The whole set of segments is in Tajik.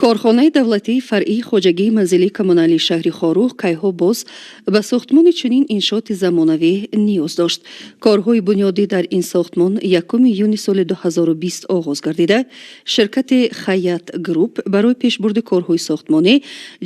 Корхонаи давлатии фаръии хоҷагии манзилии коммуналии шаҳри Хоруғ кайҳо боз ба сохтмони чунин иншооти замонавӣ ниёз дошт. Корҳои бунёдӣ дар ин сохтмон 1 июни соли 2020 оғоз гардида, ширкати «Хаят Груп» барои пешбурди корҳои сохтмонӣ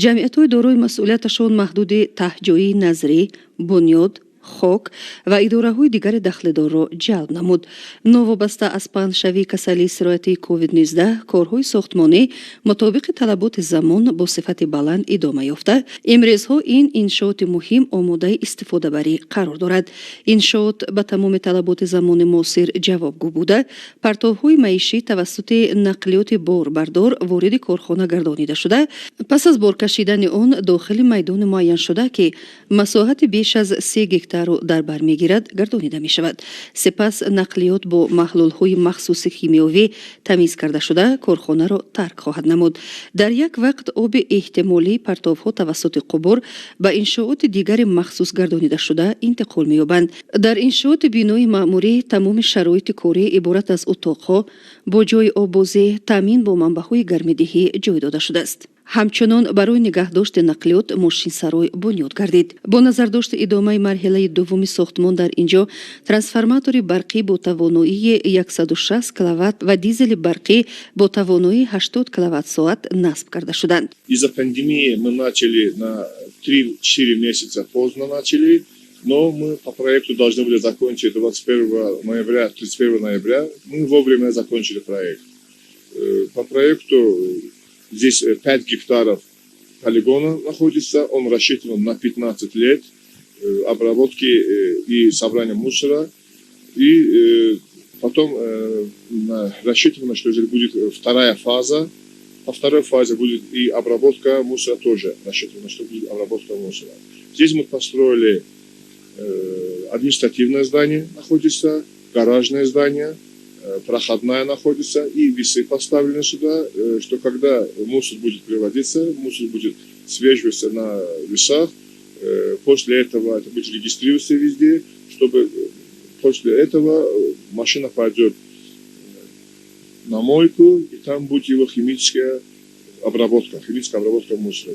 ҷамъиятҳои дорои масъулияташон маҳдуди Таҳҷоии Назрӣ, Бунёд, Хок ва идораҳои дигари дахлдорро ҷалб намуд. Новобаста аз паҳншавии касалии сироятии COVID-19, корҳои сохтмонӣ мутобиқи талаботи замон бо сифати баланд идома ёфта, имрӯзҳо ин иншооти муҳим омодаи истифодабарӣ қарор дорад. Иншоот ба тамоми талаботи замони муосир ҷавобгӯ буда, партовҳои маишӣ тавассути нақлиёти борбардор вориди корхона гардонида шуда, пас аз боркашидани он дохили майдони муайяншуда, ки масоҳати беш аз 3 гектарро дар бар мегирад, гардонида мешавад. Сипас нақлиёт бо маҳлулҳои махсуси химиёвӣ тамиз карда шуда, корхонаро тарк хоҳад намуд. Дар як вақт оби эҳтимолии партовҳо тавассути қубур ба иншооти дигари махсус гардонидашуда интиқол меёбанд. Дар иншооти бинои маъмурӣ тамоми шароити корӣ иборат аз утоқҳо бо ҷойи оббозӣ, таъмин бо манбаъҳои гармидиҳӣ ҷой дода шудааст. Ҳамчунон барои нигаҳдошти нақлиёт мошинсарой бунёд гардид. Бо назардошти идомаи марҳилаи дуввуми сохтмон дар ин ҷо трансформатори барқӣ бо тавоноии 160 киловатт ва дизели барқӣ бо тавоноии 80 киловатт-соат насб карда шуданд. Из-за пандемии мы начали на 3-4 месяца поздно начали, но мы по проекту должны были закончить 21 ноября, 31 ноября. Мы вовремя закончили проект. По проекту здесь 5 гектаров полигона находится, он рассчитан на 15 лет обработки и собрания мусора. И потом рассчитано, что здесь будет вторая фаза. По второй фазе будет и обработка мусора тоже. Рассчитано, что будет обработка мусора. Здесь мы построили административное здание находится, гаражное здание, проходная находится и весы поставлены сюда, что когда мусор будет приводиться, мусор будет свеживаться на весах, после этого это будет регистрироваться везде, чтобы после этого машина пойдет на мойку, и там будет его химическая обработка мусора.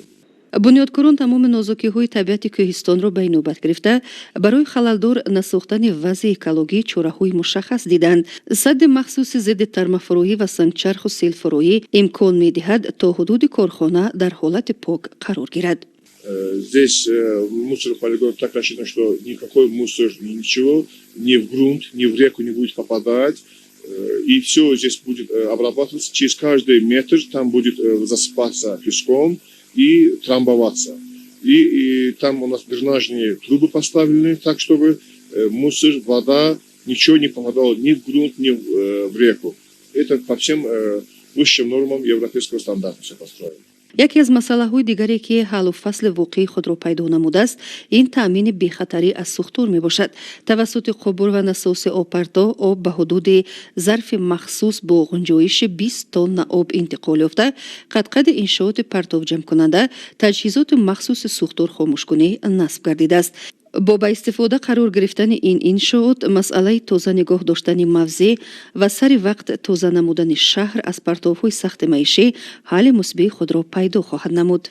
Бунёдкорон тамоми нозукиҳои табиати кӯҳистонро ба инобат гирифта, барои халалдор насохтани вазъи экологӣ чораҳои мушаххас диданд. Садди махсуси зидди тармафурӯӣ ва сангчарху селфурӯӣ имкон медиҳад, то ҳудуди корхона дар ҳолати пок қарор гирад. Здесь мусор полигон так рассчитан, что никакой мусор, ничего ни в грунт, ни в реку не будет попадать. И все здесь будет обрабатываться. Через каждый метр там будет засыпаться песком и трамбоваться. И там у нас дренажные трубы поставлены так, чтобы мусор, вода, ничего не попадало ни в грунт, ни в реку. Это по всем высшим нормам европейского стандарта все построено. Яке аз масъалаҳои дигаре, ки ҳаллу фасли воқеии худро пайдо намудааст, ин таъмини бехатарӣ аз сӯхтор мебошад. Тавассути қубур ва насоси обпарто об ба ҳудуди зарфи махсус бо ғунҷоиши 20 тонна об интиқол ёфта, қадқади иншооти партовҷамъкунанда таҷҳизоти махсуси сӯхтор хомӯшкунӣ насб гардидааст. Бо ба истифода қарор гирифтани ин иншоот масъалаи тоза нигоҳ доштани мавзеъ ва сари вақт тоза намудани шаҳр аз партовҳои сахти маишӣ ҳалли мусбии худро пайдо хоҳад намуд.